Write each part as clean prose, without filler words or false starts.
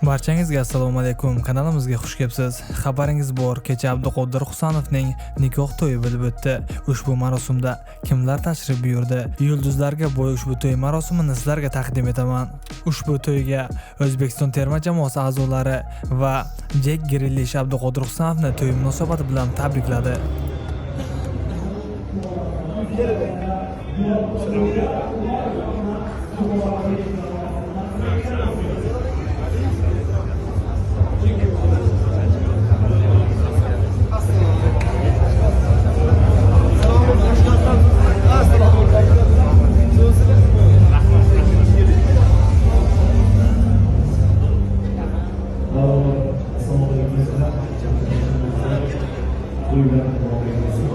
Barchangizga assalomu alaykum. Kanalimizga xush kelibsiz. Xabaringiz bor, kecha Abduqodir Husanovning nikoh to'yi bo'lib o'tdi. Ushbu marosimda kimlar tashrif buyurdi? Yulduzlarga boy ushbu to'y marosimini sizlarga taqdim etaman. Ushbu to'yga O'zbekiston terma jamoasi a'zolari va Jek Grilish Abduqodir Husanovni to'y munosabati bilan tabrikladi. To'ylar muborak bo'lsin.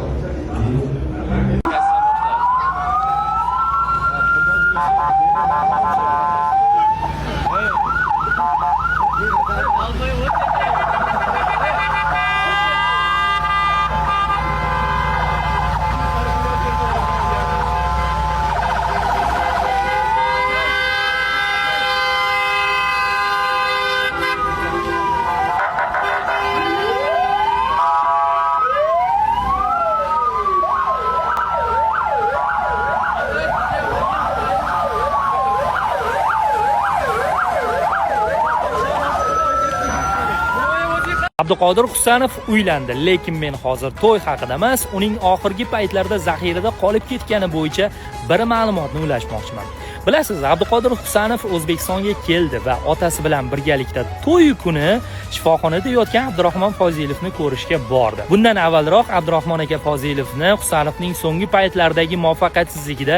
Abduqodir Husanov uylandi, lekin men hozir to'y haqida emas, uning oxirgi paytlarda zaxirada qolib ketgani bo'yicha bir ma'lumotni ulashmoqchiman. Bilasiz, Abduqodir Husanov O'zbekistonga keldi va otasi bilan birgalikda to'y kuni shifoxonada yotgan Abdurahmon Fozilovni ko'rishga bordi. Bundan avvalroq Abdurahmon aka Fozilovni Husanovning so'nggi paytlardagi muvaffaqiyatsizligida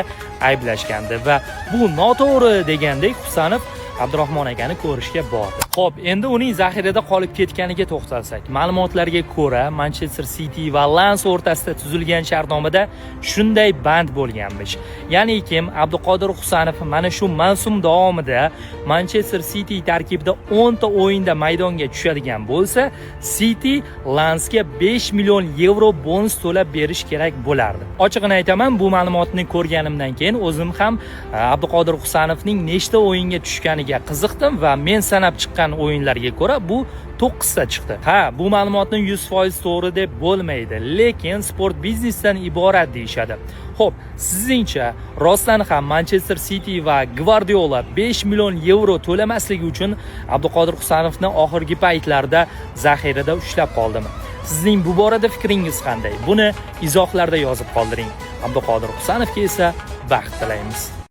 ayblashgandi va bu noto'g'ri degandek Husanov Abdurahmon akani ko'rishga bordi. Xo'p, endi uning zaxirada qolib ketganiga to'xtalsak. Ma'lumotlarga ko'ra, Manchester City va Lens o'rtasida tuzilgan shartnomada shunday band bo'lganmish. Ya'ni kim Abduqodir Husanov mana shu mavsum davomida Manchester City tarkibida 10 ta o'yinda maydonga tushadigan bo'lsa, City Lensga 5 million yevro bonus to'lab berish kerak bo'lardi. Ochig'ini aytaman, bu ma'lumotni ko'rganimdan keyin o'zim ham Abduqodir Husanovning nechta o'yinga tushganiga qiziqdim va men sanab chiqqan o'yinlarga ko'ra bu 9 ta chiqdi. Ha, bu ma'lumotni 100% to'g'ri deb bo'lmaydi, lekin sport biznesdan iborat deyishadi. Xo'p, sizningcha rostdan ham Manchester City va Guardiola 5 million yevro to'lamasligi uchun Abduqodir Husanovni oxirgi paytlarda zaxirada ushlab qoldimi? Sizning bu borada fikringiz qanday? Buni izohlarda yozib qoldiring. Abduqodir Husanovga esa baxt tilaymiz.